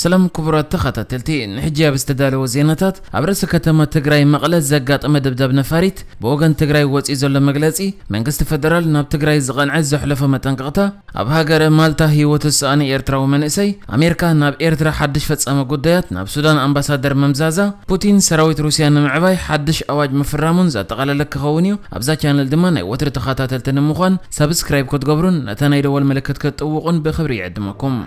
ሰላም ክቡራት ተኸታተልቲ፣ ንሕጂ ኣብ ዝተዳለወ ዜናታት፣ ኣብ ርእሰ ከተማ ትግራይ መቐለ ዘጋጠመ ደብዳብ ነፋሪት፣ ብወገን ትግራይ ወፂኡ ዘሎ መግለፂ፣ መንግስቲ ፈደራል ናብ ትግራይ ዝቐንዐ ዘሕለፎ መጠንቀቕታ፣ ኣብ ሃገረ ማልታ ህይወቱ ዝሰኣነ ኤርትራዊ መንእሰይ፣ ኣሜሪካ ናብ ኤርትራ ሓድሽ ፈጻሚ ጉዳያት ናብ ሱዳን ኣምባሳደር ምምዛዛ፣ ፑቲን ሰራዊት ሩስያ ንምዕባይ ሓድሽ ኣዋጅ ምፍራሙን ዘጠቓለለ ክኸውን እዩ። ኣብዛ ቻነል ድማ ናይ ወትሪ ተኸታተልቲ ንምዃን ሳብስክራይብ ክትገብሩን ነታ ናይ ደወል ምልክት ክትጥውቑን ብኽብሪ ይዕድመኩም።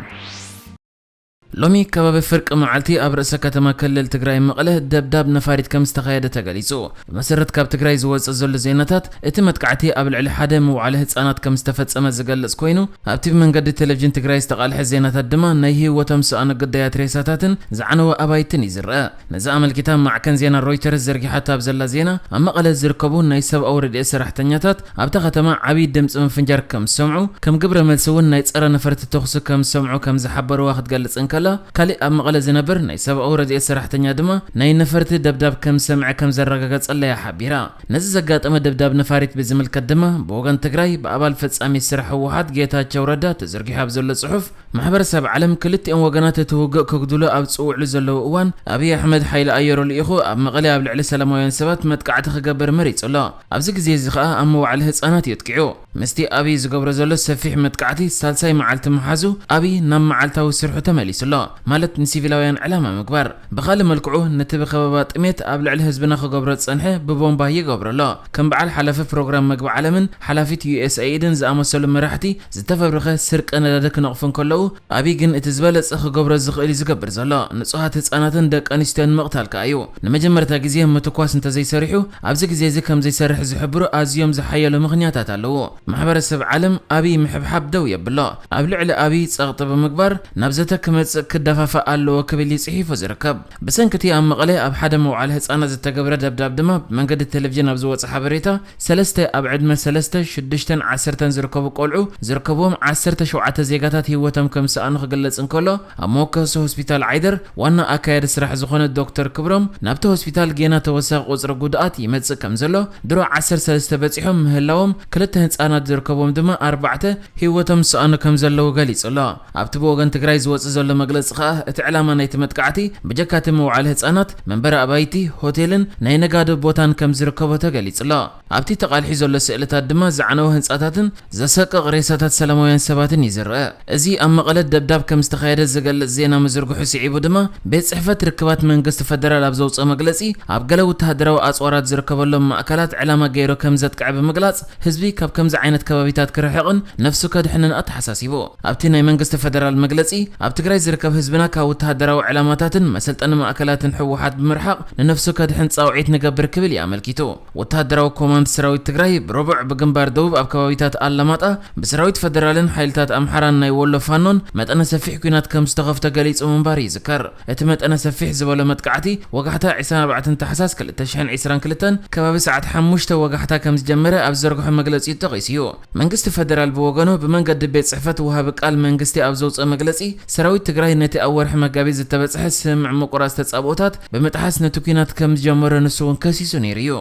ሎሚ ከባቢ ፍርቂ መዓልቲ ኣብ ርእሰ ከተማ ክልል ትግራይ መቐለ ደብዳብ ነፋሪት ከም ዝተኻየደ ተገሊጹ። ብመሰረት ካብ ትግራይ ዝወጽእ ዘሎ ዜናታት፣ እቲ መጥቃዕቲ ኣብ ልዕሊ ሓደ መዋዕለ ህጻናት ከም ዝተፈጸመ ዝገልጽ ኮይኑ፣ ኣብቲ ብመንገዲ ቴሌቪዥን ትግራይ ዝተቓልሐ ዜናታት ድማ ናይ ህይወቶም ዝሰኣኑ ግዳያት ሬሳታትን ዝዓነወ ኣባይትን እዩ ዝረአ። ነዚ ኣመልኪታ ማዕከን ዜና ሮይተርስ ዘርጊሓታ ኣብ ዘላ ዜና፣ ኣብ መቐለ ዝርከቡ ናይ ሰብኣዊ ረድኤት ሰራሕተኛታት ኣብታ ከተማ ዓብዪ ድምፂ ምፍንጃር ከም ዝሰምዑ፣ ከም ግብረ መልሲ እውን ናይ ጸረ ነፈርቲ ተኹሲ ከም ዝሰምዑ ከም ዝሓበርዋ ክትገልጽ እንከላ፣ ካሊእ ኣብ መቐለ ዝነብር ናይ ሰብኣዊ ረድኤት ሰራሕተኛ ድማ ናይ ነፈርቲ ደብዳብ ከም ዝሰምዐ ከም ዘረጋገጸለያ ሓቢራ። ነዚ ዘጋጠመ ደብዳብ ነፋሪት ብዝምልከት ድማ፣ ብወገን ትግራይ ብኣባል ፈጻሚ ስራሕ ህወሓት ጌታቸው ረዳ ተዘርጊሑ ኣብ ዘሎ ጽሑፍ፣ ማሕበረሰብ ዓለም ክልቲኦም ወገናት እቲ ውግእ ከጉድሉ ኣብ ዝጽውዕሉ ዘለዉ እዋን፣ ኣብይ ኣሕመድ ሓይሊ ኣየሩ ልኢኹ ኣብ መቐለ ኣብ ልዕሊ ሰላማውያን ሰባት መጥቃዕቲ ክገብር መሪጹ ኣሎ። ኣብዚ ግዜ እዚ ኸኣ ኣብ መዋዕለ ህጻናት እዩ ኣጥቂዑ። ምስቲ ኣብይ ዝገብሮ ዘሎ ሰፊሕ መጥቃዕቲ ሳልሳይ መዓልቲ ምሓዙ፣ ኣብይ ናብ መዓልታዊ ስርሑ ተመሊሱ ኣሎ። ማለት ንሲቪላውያን ዕላማ ምግባር። ብኻልእ መልክዑ፣ ነቲ ብኸበባ ጥሜት ኣብ ልዕሊ ህዝብና ክገብሮ ዝጸንሐ ብቦምባ ይገብሮ ኣሎ። ከም በዓል ሓላፊ ፕሮግራም መግቢ ዓለምን ሓላፊት ዩ ኤስ ኤ ኢድን ዝኣመሰሉ መራሕቲ ዝተፈብረኸ ስርቂ ነዳዲ ክነቕፉ እንከለዉ፣ ኣብይ ግን እቲ ዝበለጸ ክገብሮ ዝኽእል እዩ ዝገብር ዘሎ። ንጹሃት ህጻናትን ደቂ ኣንስትዮን ምቕታል ከኣ እዩ። ንመጀመርታ ግዜ ምትኳስ እንተዘይሰሪሑ፣ ኣብዚ ግዜ እዚ ከም ዘይሰርሕ ዝሕብሩ ኣዝዮም ዝሓየሉ ምኽንያታት ኣለዉ። ማሕበረሰብ ዓለም ኣብይ ምሕብሓብ ደው የብሎ። ኣብ ልዕሊ ኣብይ ጸቕጢ ብምግባር ናብ ዘተ ክመጽእ ክደፋፋእ ኣለዎ ክብል እዩ ጽሒፉ ዝርከብ። ብሰንኪ እቲ ኣብ መቐለ ኣብ ሓደ መውዓሊ ህጻናት ዝተገብረ ደብዳብ ድማ ብመንገዲ ቴሌቪዥን ኣብ ዝወጸ ሓበሬታ፣ ሰለስተ ኣብ ዕድመ ሰለስተ፣ ሽዱሽተን ዓሰርተን ዝርከቡ ቆልዑ ዝርከብዎም ዓሰርተ ሸውዓተ ዜጋታት ህይወቶም ከም ዝሰኣኑ ክግለጽ እንከሎ፣ ኣብ መወከሲ ሆስፒታል ዓይደር ዋና ኣካያዲ ስራሕ ዝኾነ ዶክተር ክብሮም፣ ናብቲ ሆስፒታል ጌና ተወሳኺ ቁጽሪ ጉድኣት ይመጽእ ከም ዘሎ፣ ድሮ ዓሰርተ ሰለስተ በጺሖም ምህላዎም፣ ክልተ ህጻናት ዝርከብዎም ድማ ኣርባዕተ ህይወቶም ዝሰኣኑ ከም ዘለዉ ገሊጹ ኣሎ። ኣብቲ ብወገን ትግራይ ዝወጽእ ዘሎ መግለጺ ከኣ፣ እቲ ዕላማ ናይቲ መጥቃዕቲ ብጀካ እቲ መውዓሊ ህጻናት፣ መንበሪ ኣባይቲ፣ ሆቴልን ናይ ነጋዶ ቦታን ከም ዝርከቦ ተገሊጹ ኣሎ። ኣብቲ ተቓልሒ ዘሎ ስእልታት ድማ ዝዓነወ ህንጻታትን ዘሰቅቕ ሬሳታት ሰላማውያን ሰባትን እዩ ዝረአ። እዚ ኣብ መቐለ ደብዳብ ከም ዝተኻየደ ዝገልጽ ዜና ምዝርግሑ ስዒቡ ድማ፣ ቤት ጽሕፈት ርክባት መንግስቲ ፈደራል ኣብ ዘውጽኦ መግለጺ፣ ኣብ ገለ ወተሃደራዊ ኣጽዋራት ዝርከበሎም ማእከላት ዕላማ ገይሩ ከም ዘጥቅዐ ብምግላጽ፣ ህዝቢ ካብ ከምዚ ዓይነት ከባቢታት ክርሕቕን ነፍሱ ከድሕንን ኣተሓሳሲቡ። ኣብቲ ናይ መንግስቲ ፈደራል መግለጺ፣ ኣብ ትግራይ ዝርከብ ህዝብና ካብ ወተሃደራዊ ዕላማታትን መሰልጠኒ ማእከላትን ህወሓት ብምርሓቕ ንነፍሱ ከድሕን ጻውዒት ንገብር ክብል እዩ ኣመልኪቱ። ወተሃደራዊ ኮማንድ ሰራዊት ትግራይ ብረቡዕ ብግንባር ደቡብ ኣብ ከባቢታት ኣላማጣ ብሰራዊት ፈደራልን ሓይልታት ኣምሓራን ናይ ወሎ ፋኖን መጠነ ሰፊሕ ኲናት ከም ዝተኸፍተ ገሊጹ ምንባሩ ይዝከር። እቲ መጠነ ሰፊሕ ዝበሎ መጥቃዕቲ ወጋሕታ ዕስራን ኣርባዕተን ታሕሳስ ክልተ ሽሕን ዕስራን ክልተን ከባቢ ሰዓት ሓሙሽተ ወጋሕታ ከም ዝጀመረ ኣብ ዝዘርግሖ መግለጺ ጠቒሱ እዩ። መንግስቲ ፈደራል ብወገኑ ብመንገዲ ቤት ጽሕፈት ወሃቢ ቃል መንግስቲ ኣብ ዘውጽኦ መግለጺ፣ ሰራዊት ትግራይ ነቲ ኣብ ወርሒ መጋቢት ዝተበጽሐ ስምምዕ ምቁራጽ ተጻብኦታት ብምጥሓስ ነቲ ኲናት ከም ዝጀመረ ንሱ እውን ከሲሱ ነይሩ እዩ።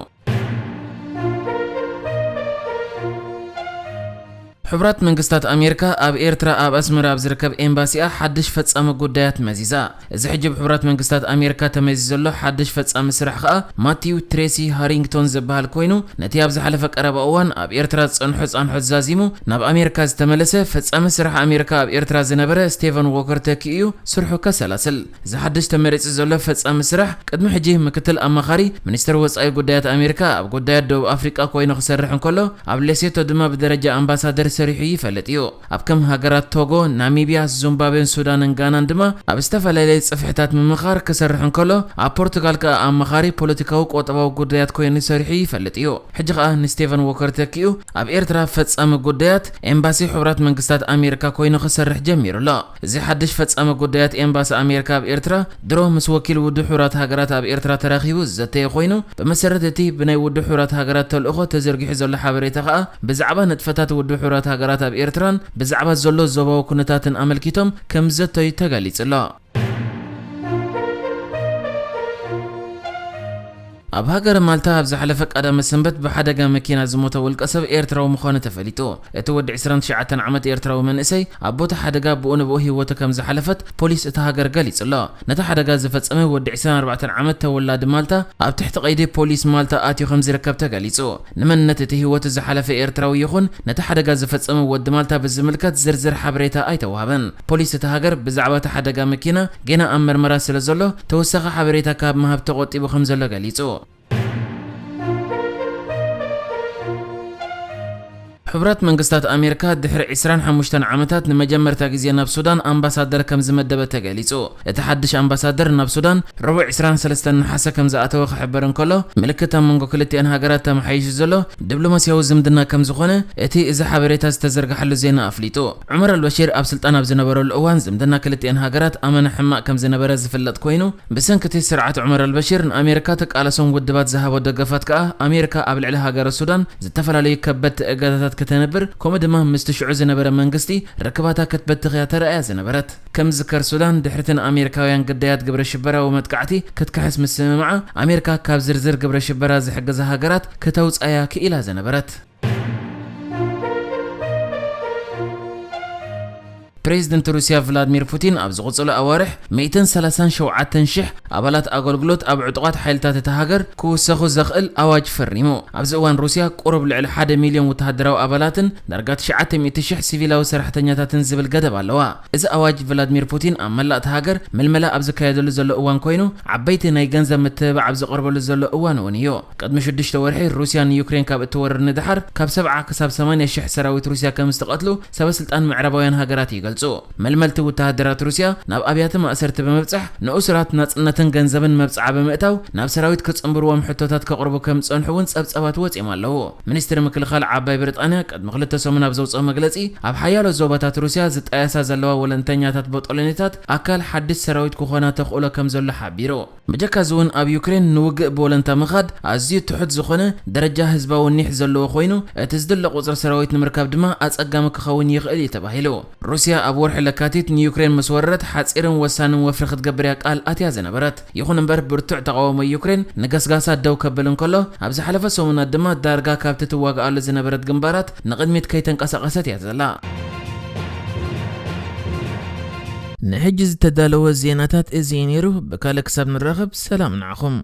ሕቡራት መንግስታት ኣሜሪካ ኣብ ኤርትራ ኣብ ኣስመራ ኣብ ዝርከብ ኤምባሲኣ ሓድሽ ፈጻሚ ጉዳያት መዚዛ። እዚ ሕጂ ብሕቡራት መንግስታት ኣሜሪካ ተመዚዙ ዘሎ ሓድሽ ፈጻሚ ስራሕ ከኣ ማቲው ትሬሲ ሃሪንግቶን ዝበሃል ኮይኑ፣ ነቲ ኣብ ዝሓለፈ ቀረባ እዋን ኣብ ኤርትራ ዝጸንሖ ጻንሖት ዛዚሙ ናብ ኣሜሪካ ዝተመለሰ ፈጻሚ ስራሕ ኣሜሪካ ኣብ ኤርትራ ዝነበረ ስቴቨን ዎከር ተኪኡ እዩ ስርሑ ከሰላስል። እዚ ሓድሽ ተመሪጹ ዘሎ ፈጻሚ ስራሕ፣ ቅድሚ ሕጂ ምክትል ኣማኻሪ ሚኒስትር ወጻኢ ጉዳያት ኣሜሪካ ኣብ ጉዳያት ደቡብ ኣፍሪቃ ኮይኑ ክሰርሕ እንከሎ፣ ኣብ ሌሴቶ ድማ ብደረጃ ኣምባሳደር ሰሪሑ ይፈልጥ እዩ። ኣብ ከም ሃገራት ቶጎ፣ ናሚብያ፣ ዙምባብዌን ሱዳንን ጋናን ድማ ኣብ ዝተፈላለየ ጽፍሕታት ምምኻር ክሰርሕ እንከሎ፣ ኣብ ፖርቱጋል ከኣ ኣማኻሪ ፖለቲካዊ ቁጠባዊ ጉዳያት ኮይኑ ሰሪሑ ይፈልጥ እዩ። ሕጂ ከኣ ንስቴቨን ዎከር ተኪኡ ኣብ ኤርትራ ፈጻሚ ጉዳያት ኤምባሲ ሕቡራት መንግስታት ኣሜሪካ ኮይኑ ክሰርሕ ጀሚሩ ኣሎ። እዚ ሓድሽ ፈጻሚ ጉዳያት ኤምባሲ ኣሜሪካ ኣብ ኤርትራ ድሮ ምስ ወኪል ውድብ ሕቡራት ሃገራት ኣብ ኤርትራ ተራኺቡ ዝዘተየ ኮይኑ፣ ብመሰረት እቲ ብናይ ውድብ ሕቡራት ሃገራት ተልእኾ ተዘርጊሑ ዘሎ ሓበሬታ ከኣ፣ ብዛዕባ ንጥፈታት ውድብ ሕቡራት ሃገራት ኣብ ኤርትራን ብዛዕባ ዘሎ ዞባዊ ኩነታትን ኣመልኪቶም ከም ዝዘተዩ ተገሊጹ ኣሎ። ኣብ ሃገረ ማልታ ኣብ ዝሓለፈ ቀዳመ ሰንበት ብሓደጋ መኪና ዝሞተ ውልቀ ሰብ ኤርትራዊ ምዃኑ ተፈሊጡ። እቲ ወዲ ዕስራን ትሽዓተን ዓመት ኤርትራዊ መንእሰይ ኣብ ቦታ ሓደጋ ብኡ ንብኡ ህይወቱ ከም ዝሓለፈት ፖሊስ እታ ሃገር ገሊጹ ኣሎ። ነቲ ሓደጋ ዝፈጸመ ወዲ ዕስራን ኣርባዕተን ዓመት ተወላዲ ማልታ ኣብ ትሕቲ ቀይዲ ፖሊስ ማልታ ኣትዩ ከም ዝርከብ ተገሊጹ። ንመንነት እቲ ህይወቱ ዝሓለፈ ኤርትራዊ ይኹን ነቲ ሓደጋ ዝፈጸመ ወዲ ማልታ ብዝምልከት ዝርዝር ሓበሬታ ኣይተዋህበን። ፖሊስ እታ ሃገር ብዛዕባ እቲ ሓደጋ መኪና ጌና ኣብ መርመራ ስለ ዘሎ ተወሳኺ ሓበሬታ ካብ ምሃብ ተቖጢቡ ከም ዘሎ ገሊጹ። ሕቡራት መንግስታት ኣሜሪካ ድሕሪ ዕስራን ሓሙሽተን ዓመታት ንመጀመርታ ግዜ ናብ ሱዳን ኣምባሳደር ከም ዝመደበ ተገሊጹ። እቲ ሓድሽ ኣምባሳደር ናብ ሱዳን ረቡዕ ዕስራን ሰለስተን ነሓሰ ከም ዝኣተወ ክሕበር እንከሎ፣ ምልክት ኣብ መንጎ ክልቲኣን ሃገራት ተመሓይሹ ዘሎ ዲፕሎማስያዊ ዝምድና ከም ዝኾነ እቲ እዚ ሓበሬታ ዝተዘርግሓሉ ዜና ኣፍሊጡ። ዑመር ኣልበሺር ኣብ ስልጣን ኣብ ዝነበረሉ እዋን ዝምድና ክልቲኣን ሃገራት ኣመና ሕማቕ ከም ዝነበረ ዝፍለጥ ኮይኑ፣ ብሰንኪ እቲ ስርዓት ዑመር ኣልበሺር ንኣሜሪካ ተቃለሶም ውድባት ዝሃቦ ደገፋት ከኣ ኣሜሪካ ኣብ ልዕሊ ሃገረ ሱዳን ዝተፈላለዩ ከበድቲ እገዳታት ከተንብር፣ ከምኡ ድማ ምስቲ ሽዑ ዝነበረ መንግስቲ ርክባታ ክትበትኽ እያ ተራእያ ዝነበረት። ከም ዝዝከር ሱዳን ድሕርቲ ንኣሜሪካውያን ግዳያት ግብረ ሽበራዊ መጥቃዕቲ ክትክሕስ ምስምምዓ ኣሜሪካ ካብ ዝርዝር ግብረ ሽበራ ዝሕግዛ ሃገራት ክተውጻያ ክኢላ ዝነበረት። ፕሬዝደንት ሩስያ ቭላድሚር ፑቲን ኣብ ዝቕጽሉ ኣዋርሕ ሚእትን ሰላሳን ሸውዓተን ሽሕ ኣባላት ኣገልግሎት ኣብ ዕጡቓት ሓይልታት እታ ሃገር ክውሰኹ ዘኽእል ኣዋጅ ፈሪሙ። ኣብዚ እዋን ሩስያ ቁሩብ ልዕሊ ሓደ ሚልዮን ወተሃደራዊ ኣባላትን ዳርጋ ትሽዓተ ሚእቲ ሽሕ ሲቪላዊ ሰራሕተኛታትን ዝብል ገደብ ኣለዋ። እዚ ኣዋጅ ቭላድሚር ፑቲን ኣብ መላእ እታ ሃገር ምልመላ ኣብ ዝካየደሉ ዘሎ እዋን ኮይኑ፣ ዓበይቲ ናይ ገንዘብ ምትብባዕ ኣብ ዝቐርበሉ ዘሎ እዋን እውን እዩ። ቅድሚ ሽዱሽተ ወርሒ ሩስያ ንዩክሬን ካብ እትወርር ንደሓር ካብ ሰብዓ ክሳብ ሰማንያ ሽሕ ሰራዊት ሩስያ ከም ዝተቐትሉ ሰበስልጣን ምዕራባውያን ሃገራት ይገልጹ። መልመልቲ ወተሃደራት ሩስያ ናብ ኣብያተ ማእሰርቲ ብምብጻሕ ንእሱራት ናጽነትን ገንዘብን መብጽዓ ብምእታው ናብ ሰራዊት ክጽንብርዎም ሕቶታት ከቕርቡ ከም ዝጸንሑ እውን ጸብጸባት ወጺኦም ኣለዉ። ሚኒስትሪ ምክልኻል ዓባይ ብሪጣንያ ቅድሚ ክልተ ሰሙን ኣብ ዘውጽኦ መግለጺ ኣብ ሓያሎ ዞባታት ሩስያ ዝጣየሳ ዘለዋ ወለንተኛታት ቦጦሎኒታት ኣካል ሓድሽ ሰራዊት ክኾና ተኽእሎ ከም ዘሎ ሓቢሩ። ብጀካ እዚ እውን ኣብ ዩክሬን ንውግእ ብወለንታ ምኻድ ኣዝዩ ትሑት ዝኾነ ደረጃ ህዝባዊ ኒሕ ዘለዎ ኮይኑ፣ እቲ ዝድለ ቁጽሪ ሰራዊት ንምርካብ ድማ ኣጸጋሚ ክኸውን ይኽእል እዩ ተባሂሉ። ሩስያ ኣብ ወርሒ ለካቲት ንዩክሬን ምስ ወረረት ሓጺርን ወሳንን ወፍሪ ክትገብር እያ ቃል ኣትያ ዝነበረት። ይኹን እምበር ብርቱዕ ተቓውሞ ዩክሬን ንገስጋሳ ደው ከብል እንከሎ፣ ኣብ ዝሓለፈ ሰሙናት ድማ ዳርጋ ካብቲ ትዋግኣሉ ዝነበረት ግንባራት ንቕድሚት ከይተንቀሳቐሰት እያ ዘላ። ንሕጂ ዝተዳለወ ዜናታት እዚ እዩ ነይሩ። ብካልእ ክሳብ ንራኸብ ሰላም ንዓኹም።